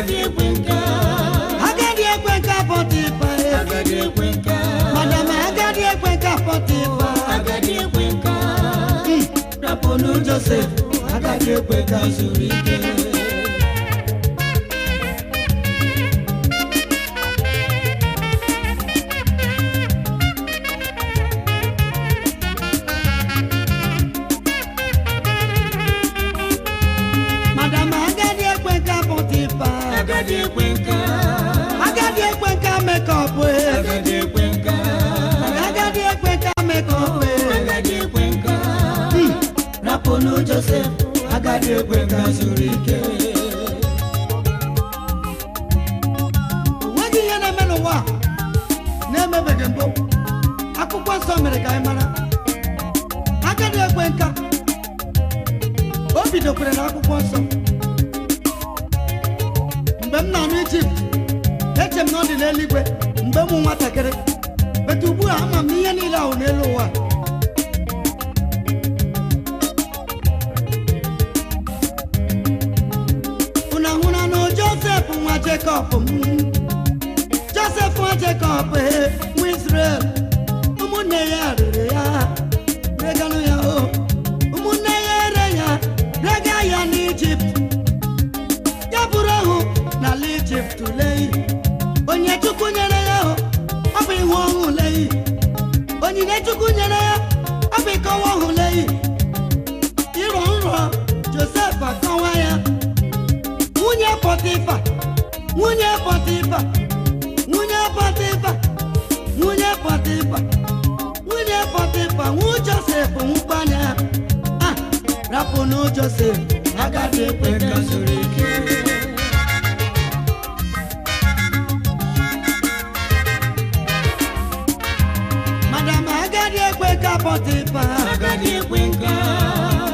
Agadi ekwe nka. Agadi ekwe nka Pọtịfa. Agadi ekwe nka. Madam agadi ekwe nka Pọtịfa. Agadi ekwe nka. Rapụnụ Josef, agadi ekwe nka zuru ike. Madam agadi ekwe nka Pọtịfa. Agadi ekwe nka. Agadi ekwe nka mekọp. Agadi ekwe nka. Agadi ekwe nka mekọp. Agadi ekwe nka. Rapụnụ Josef, agadi ekwe nka zuru ike. Onweghị ihe na-eme n'ụwa a na-emebeghị mbụ. Akwụkwọ nsọ mere ka anyị mara. Agadi ekwe nka o bidokwere na akwụkwọ nsọ. Mgbe m na-anụ Ijipt, eche m na ọ dị n'eluigwe mgbe m nwatakịrị, bete ugbu a ama m na ihe niile ahụ n'elu ụwa. Unu ahụla na Josef nwa Jekọb m, Josef nwa Jekọb, nwa Israel, ụmụnne ya rere ya, reganụ ya o, ụmụnne ya ere ya, rega ya n'Ijipt. Ya bụrụ ohu n'ala Ijipt lei. Onye Chukwu nyere ya o, ọ bụ ihu ọhụụ lei. Onyinye Chukwu nyere ya, ọ bụ ịkọwa ọhụụ lei. Ịrọ nrọ Josef akọwa ya. Nwunye Pọtịfa, nwunye Pọtịfa, nwunye Pọtịfa, nwunye Pọtịfa, nwunye Pọtịfa, nwu Josef nwụkwanya. A rapụnụ Josef, Agadi ekwe nka zuru ike. Madam agadi ekwe nka Pọtịfa. Agadi ekwe nka.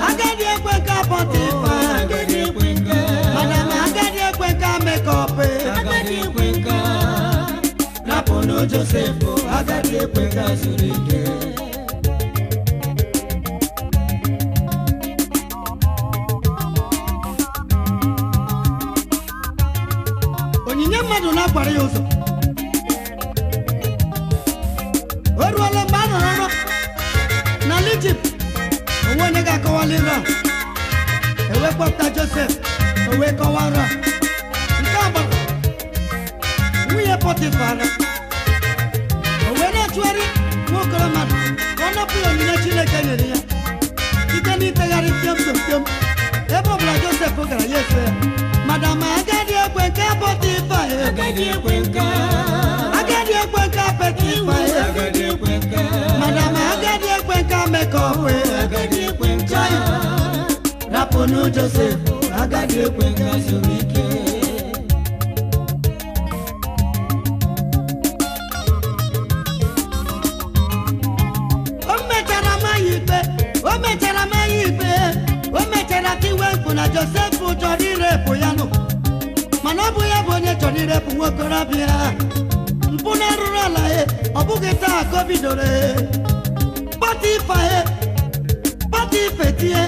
Agadi ekwe nka Pọtịfa. Agadi ekwe nka. Madam agadi ekwe nka mekọp. Agadi ekwe nka. Rapụnụ Josef, agadi ekwe nka zuru ike. Onyinye mmadụ na-akwara ya ụzọ. O ruola mgbe a nọrọ nrọ n'ala Ijipt, onwe onye ga-akọwali nrọ a. E wee kpọpụta Josef, o wee kọwaa nrọ a. Nke a gbara nwunye Pọtịfa ara. O wee na-achụgharị nwa okoro mmadụ ka ọ napụ ya onyinye Chineke nyere ya site n'itegharị pịọm pịọm pịọm. Ebe ọbụla Josef gara, ya eso ya. Madam agadi ekwe nke Pọtịfa. Agadi ekwe nka. Agadi ekwe nke Pọtịfa. Agadi ekwe nka. Madam agadi ekwe nke mekọp. Agadi ekwe nka. Rapụnụ Josef, agadi ekwe nka zuru ike. O mechara ma ya ikpe, o mechara ma ya ikpe, o mechara tiwe mkpu na Josef chọrọ irepụ ya nụ, mana ọ bụ ya bụ onye chọrọ irepụ nwokorobịa. Mpụ na arụrụ ala e, ọ bụghị taa ka o bidoro e. Pọtịfa e, Pọtịfa tie,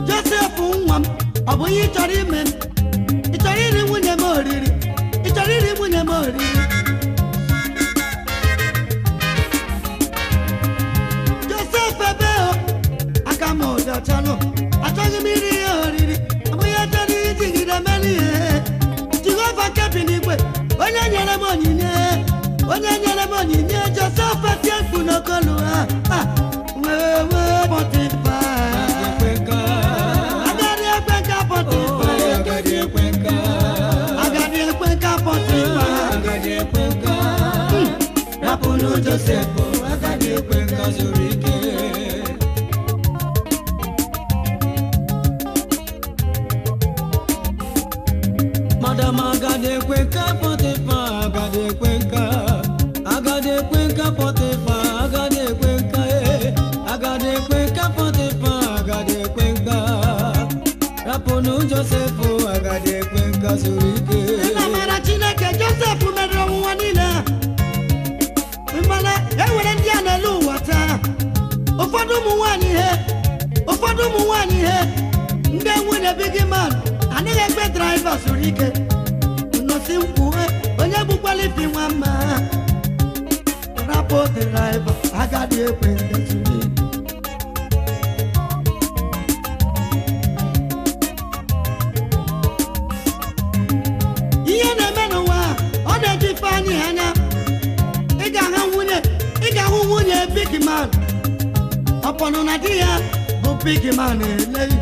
Josef nwa m, ọ bụ ihe ị chọrọ ime m? Ị chọrọ iri nwunye m oriri? Ị chọrọ iri nwunye m oriri? Josef ebe o, aka m dị ọchanụ, achọghị m iri ihe oriri, ọ bụ ihe chọrọ ijigide mere ihe. Jehova nke bi n'igwe, onye nyere m onyinye, onye nyere m onyinye. Josef tie mkpu n'okolu ha. Ah, wee wee Pọtịfa. Ekwe nka. Agadi ekwe nka Pọtịfa. Agadi ekwe nka. Agadi ekwe nka Pọtịfa. Agadi ekwe nka. Rapụnụ Josef, agadi ekwe nka zuru ike. Madam agadi ekwe nka Pọtịfa, agadi ekwe nka. Agadi ekwe nka Pọtịfa, agadi ekwe nka e. Agadi ekwe nka Pọtịfa, agadi ekwe nka. Rapụnụ Josef, agadi ekwe nka zuru ike. Nna mara Chineke, Josef meriri ọnwụnwa niile. Mana e nwere ndị a n'elu ụwa taa, ụfọdụ ụmụ nwaanyị ihe, ụfọdụ ụmụ nwaanyị ihe, ndị nwunye big man anaghị ekpe driver zuru ike. ekwe nka zuru ike. Ihe na-eme n'ụwa a, ọ na-eji Ifeanyị anya. Ị ga-ahụ nwunye, ị ga-ahụ nwunye big man, ọpọnụ na di ya bụ big man eleghị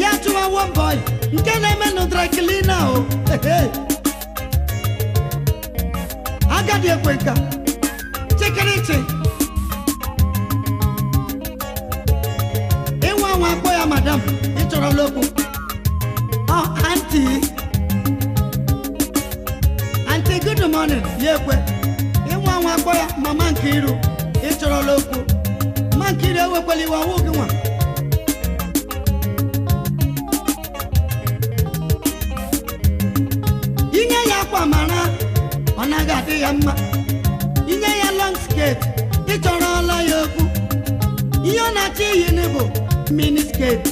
ya, chụwa one boy nke na-eme nụ dry cleaner o. Ehe. Agadi ekwe nka chịkịrịchị ịnwa nwa akpọ ya madam, ịchọrọla okwu ọ aunty, aunty, good morning, ya ekwe. Ịnwa nwa akpọ ya mama Nkiru, ịchọrọla okwu. Mama Nkiru, ewekwela iwe, ọwụ gị nwa. Inye ya akwa mara ọ naghị adị ya mma. Inye ya long skirt, ịchọrọla ya okwu. Ihe ọ na-achọ iyi bụ mini skirt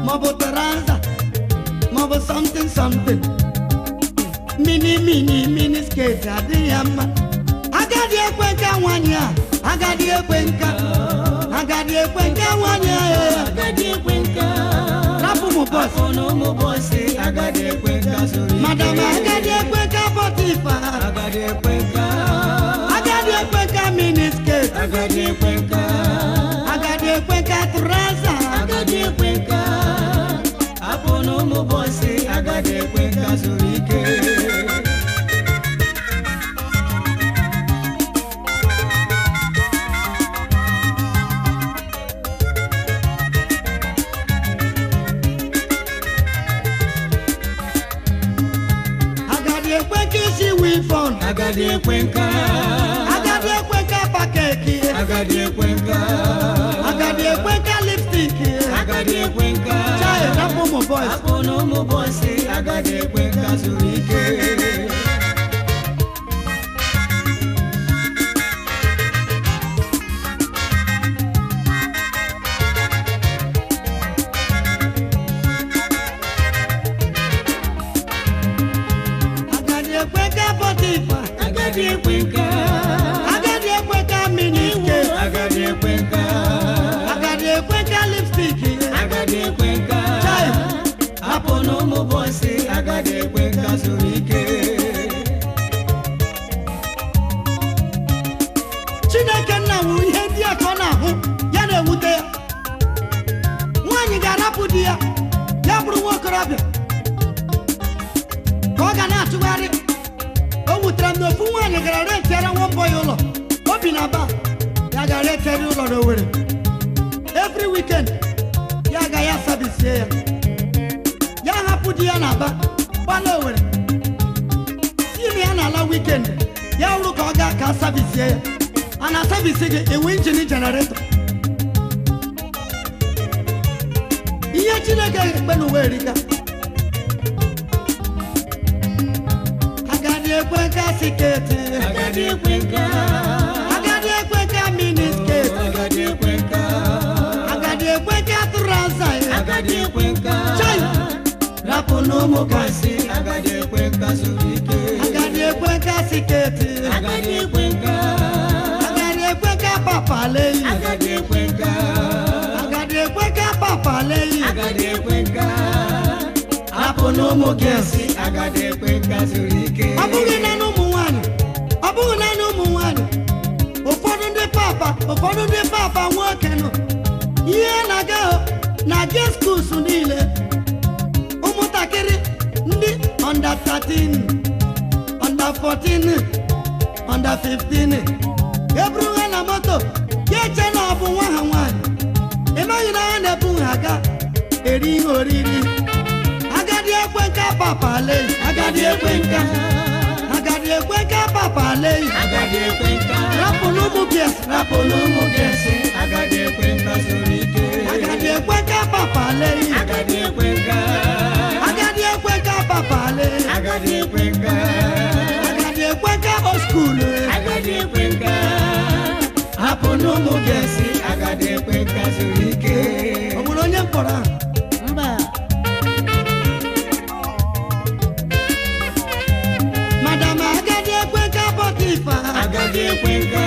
maọbụ trouser maọbụ something something, mini mini mini skirt adịghị ya mma. Agadi ekwe nka nwanyị a, agadi ekwe nka, agadi ekwe nka nwanyị a ee. Agadi ekwe nka. Rapụ ụmụ boys. Hapụ na ụmụ boys, agadi ekwe nka zuru ike. Madam, agadi ekwe nka Pọtịfa. Agadi ekwe nka. Agadi ekwe nka mini skirt. Agadi ekwe nka. Agadi ekwe nka trouser. Agadi ekwe nka. Hapụ na ụmụ boys, agadi ekwe nka zuru ike. Agadi ekwe nka isi weave-on. Agadi ekwe nka. Agadi ekwe nka pakeki. Agadi ekwe nka. Agadi ekwe nka lipstick. Agadi ekwe nka. Chai, rapụ ụmụ boys. Hapụ na ụmụ boys, agadi ekwe nka zuru ike. Agadi ekwe nka Pọtịfa. Agadi ekwe nka. Agadi ekwe nka mini skirt. Agadi ekwe nka. Agadi ekwe nka lipstick. Agadi ekwe nka. Chai. Hapụ na ụmụ boys, agadi ekwe nka zuru ike. Chineke nna wụ ihe ndị a ka ọ na-ahụ ya na-ewute ya. Nwaanyị ga-arapụ di ya, ya bụrụ nwa okorobịa ka ọ ga na-atụgharị. O wutere m na ofu nwaanyị gara rentiara nwa boy ụlọ o bi na ba ya gara rentiara ụlọ n'Owerri. Every weekend ya ga ya service ya, ya hapụ di ya na Aba gbala Owerri, si na ya na-ala weekend, ya wụrụ ka ọ gaa ka service ya. A na service gị enwe engine generator. Ihe Chineke ekpe n'ụwa erika. Agadi ekwe nka skirt. Agadi ekwe nka. Agadi ekwe nka mini skirt. Agadi ekwe nka. Agadi ekwe nka trouser. Agadi ekwe nka. Chai. Rapụ na ụmụ boys, agadi ekwe nka zuru ike. Agadi ekwe nka skirt. Agadi ekwe nka. Agadi ekwe nka papa leyi. Agadi ekwe nka. Agadi ekwe nka papa leyi. Agadi ekwe nka. Hapụ na ụmụ girls, agadi ekwe nka zuru ike. Ọ bụghị naanị ụmụ nwanyị, ọ bụghị naanị ụmụ nwanyị, ụfọdụ ndị papa, ụfọdụ ndị papa nwoke nọ ihe na-aga na girls schools niile, ụmụntakịrị ndị under 13, under 14, under 15, eburu ha na moto, ya eche na ọ bụ nwa ha nwaanyị. Ịmaghị na ha na-ebu ha aga eri ihe oriri. Agadi ekwe nka papa leyi. Agadi ekwe nka, agadi ekwe nka papa leyi. Agadi ekwe nka. Rapụrụ ụmụ girls. Rapụ na ụmụ girls, agadi ekwe nka zuru ike. Agadi ekwe nka papa leyi. Agadi ekwe nka. Agadi ekwe nka papa leyi. Agadi ekwe nka. Agadi ekwe nka old school. Agadi ekwe nka. Hapụ na ụmụ girls, agadi ekwe nka zuru ike. Ọ nwere onye mkpọrọ ahụ? Mba. Madam, agadi ekwe nka Pọtịfa. Agadi ekwe nka.